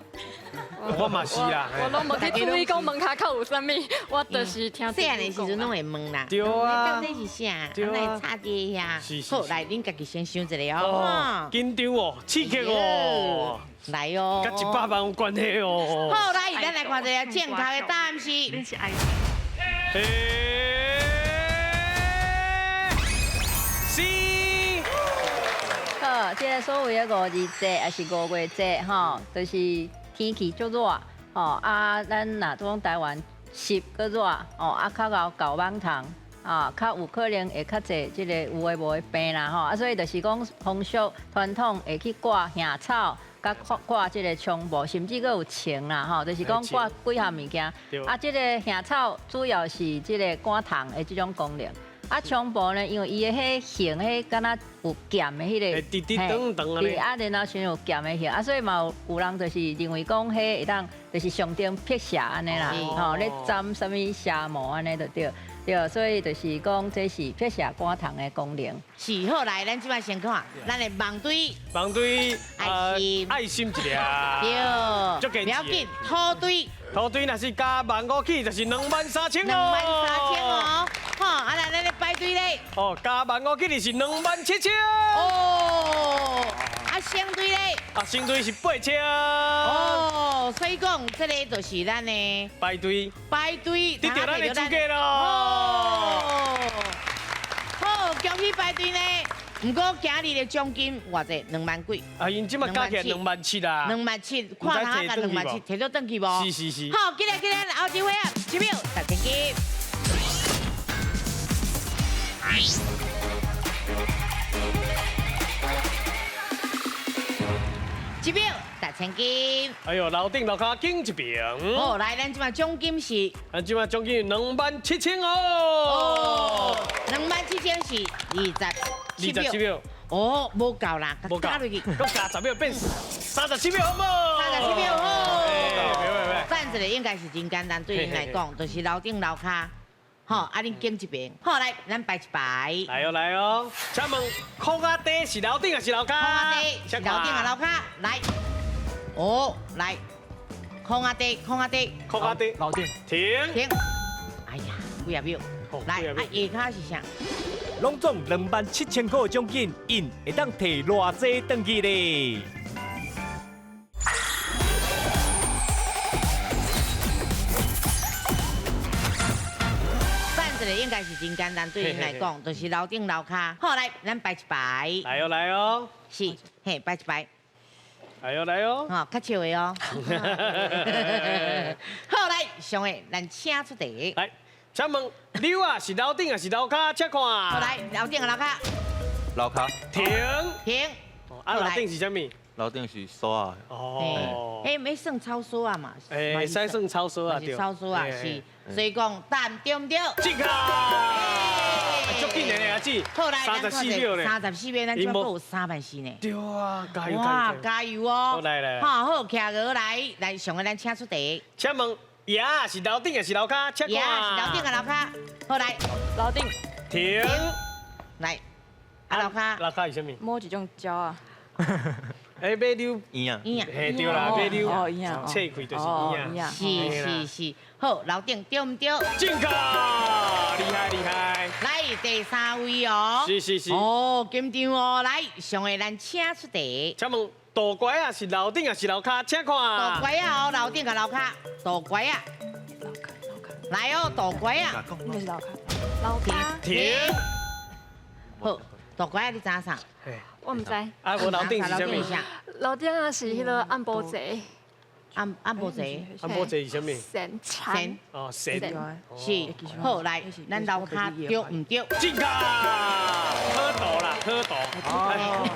我嘛是啦，我拢无去注意讲门跤口有啥物，我就是听。细汉的时阵拢会问啦。对啊。到底是啥？啊，来插伫遐。好，来，恁家己先想一下哦。紧张哦，刺激哦。来哦。佮100万有关系哦。好，来，咱来看一下正确的答案是。 C。好，这个所谓的五日节，抑是五月节，吼，就是天气足热，吼啊，咱若讲台湾湿阁热，哦啊，较𠢕厚网虫，啊，较有可能会较济这个有的无的病啦，吼啊，所以就是讲风俗传统会去挂艾草，佮挂这个菖蒲，甚至阁有松啦，吼，就是讲挂几项物件。啊，这个艾草主要是这个赶虫的这种功能。啊，菖蒲呢，因为伊的彼形，彼敢若有剑的彼个，直直长长对，啊，然后像有剑的形，啊，所以嘛有人就是认为讲彼会当就是象征辟邪按呢啦，吼，咧斩啥物邪魔按呢就对，对，所以就是讲这是辟邪赶虫的功能。是，好来，咱这摆先看咱的网队，网队爱心，爱心一粒，对，不要紧，土队。土队若是加15,000起，就是23,000哦。23,000哦，好，啊来，咱咧排队咧。哦，加15,000起就是27,000。哦，啊，升队咧。啊，升队是8,000。哦，所以讲这个就是咱的排队。排队，得到咱的资格咯。哦，好，恭喜排队呢。毋过今日的奖金偌济，2万几。啊，𪜶这马加起来2万7啦。2万7，看下甲2万7，提到转去无？是是是。好，今日今日后一回合，1秒10千金。1秒10千金。哎呦，楼顶楼跤紧一边。好，来，咱这马奖金是。咱这马奖金27,000哦。哦，27,000是27秒。哦，无够啦，无够，加落去，阁加10秒变37秒，好无？37秒好。等一下应该是真简单，对𪜶来讲，就是楼顶楼跤，吼，啊，恁拣一边。好，来，咱排一排。来哦，来哦。请问，箍仔底是楼顶还是楼跤？箍仔底是楼顶还楼跤？来，哦，来，箍仔底，箍仔底，箍仔底，楼顶。停。停。哎呀，几啊秒。来，啊，下跤是啥？拢总27,000块奖金，𪜶会当提偌济转去咧？等一下应该是真简单，对𪜶来讲，就是楼顶楼跤。好，来，咱排一排。来哦，来哦。是，嘿，排一排。来哦，来哦。吼，较笑的哦。好，来，上个，咱请出题。来。请问柳仔是楼顶还是楼跤？请看。好，来，楼顶还楼跤？楼跤。停。停。啊，楼顶是啥物？楼顶是锁啊。哦。欸，欲算草索啊嘛。会使算草索啊，对。草索啊，是。所以讲答案对毋对？正确。足紧的阿姊。好来， 34秒咧。 34秒，咱这阁有3万4呢。对啊，加油！哇，加油哦！好来来。好好，徛落来，来上个咱请出题。请问，爷是楼顶还是楼跤？请看。爷是楼顶还楼跤？好来，楼顶。停。来，啊楼跤。楼跤是啥物？摸一种鸟啊。哎，马溜圆啊，圆啊，嘿对啦，马溜，切开就是圆啊，是是是，好，楼顶对毋对？正确，厉害厉害。来第三位哦，是是是，哦，紧张哦，来，上个咱请出题。请问大拐仔是楼顶还是楼跤？请看。大拐仔哦，楼顶佮楼跤，大拐仔。来哦，大拐仔。应该是楼跤。楼跤。停。好，大拐仔你知影啥？我毋知。啊，无楼顶是啥物？楼顶啊是彼个按摩坐。按摩坐。按摩坐是啥物？神神。哦，神。是。好，来，咱楼跤对毋对？正确。好图啦，好图。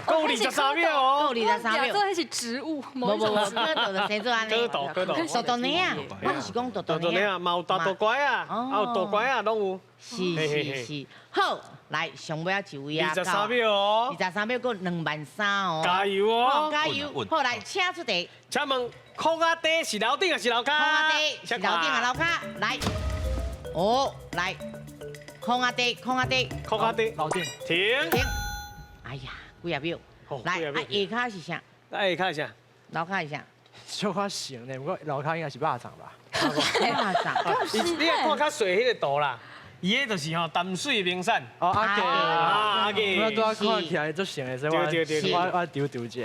够23秒哦。够23秒。这彼是植物。无无无，蝌蚪就生做按呢。蝌蚪，蝌蚪。豆豆呢啊？我就是讲豆豆豆呢啊，嘛有大豆拐啊，啊有大拐啊，拢有。是是是，好，来上尾仔一位啊，23秒哦，23秒阁2万3哦，加油哦，加油！好，来，请出题。请问，箍仔底是楼顶还是楼跤？箍仔底是楼顶还楼跤？来，哦，来，箍仔底，箍仔底，箍仔底，楼顶，停停。哎呀，几啊秒，来，啊下跤是啥？啊下跤是啥？楼跤是啥？小可像呢，不过楼跤应该是肉粽吧？肉粽。你看较细彼个图啦。伊迄就是吼淡水名产。哦，阿给，阿给，我拄仔看起来足像的，所以我丢丢一下。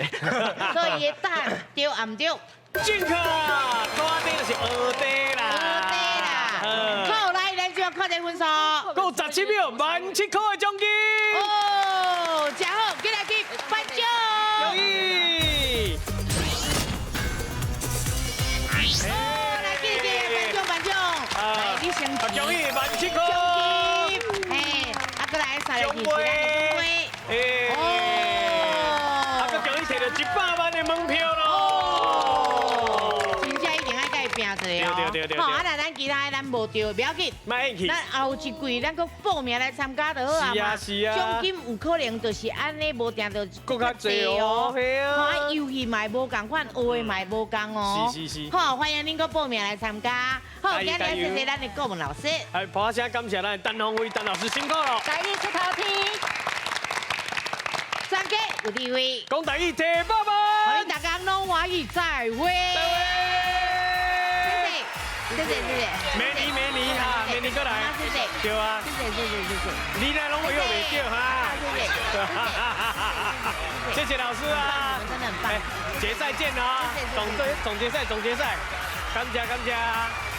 所以伊的答案对抑毋对？正确，箍仔底就是蚵仔啦。蚵仔啦。好，来，咱就看这分数。够17秒，17000块的奖金。哦，真好，进来去颁奖。恭喜！哦，来，进来颁奖颁奖。来，你先。恭喜17000块。奖杯，哎，啊，阁恭喜摕著100万的门票咯！真正一定爱佮伊拼一下哦。对对对对。好，啊，若咱其他的咱无著，不要紧。莫客气。咱后一季咱阁报名来参加就好啊是啊是啊。奖金有可能就是按呢，无定著阁较济哦。嘿啊。啊，游戏嘛会无仝款，学的嘛会无仝哦。是是是。好，欢迎恁阁报名来参加。好，今日谢谢咱的顾问老师。哎，破声感谢咱的陈鸿威陈老师辛苦了。台语出头天，专家有智慧，讲台语提爸爸，欢迎大家拢欢喜再会。谢谢谢谢谢谢。明年明年哈，明年过来。谢谢。对啊。谢谢谢谢谢谢。你来拢会用袂到哈。谢谢。谢谢老师啊。真的很棒。决赛见啊！总决赛总决赛，感谢感谢。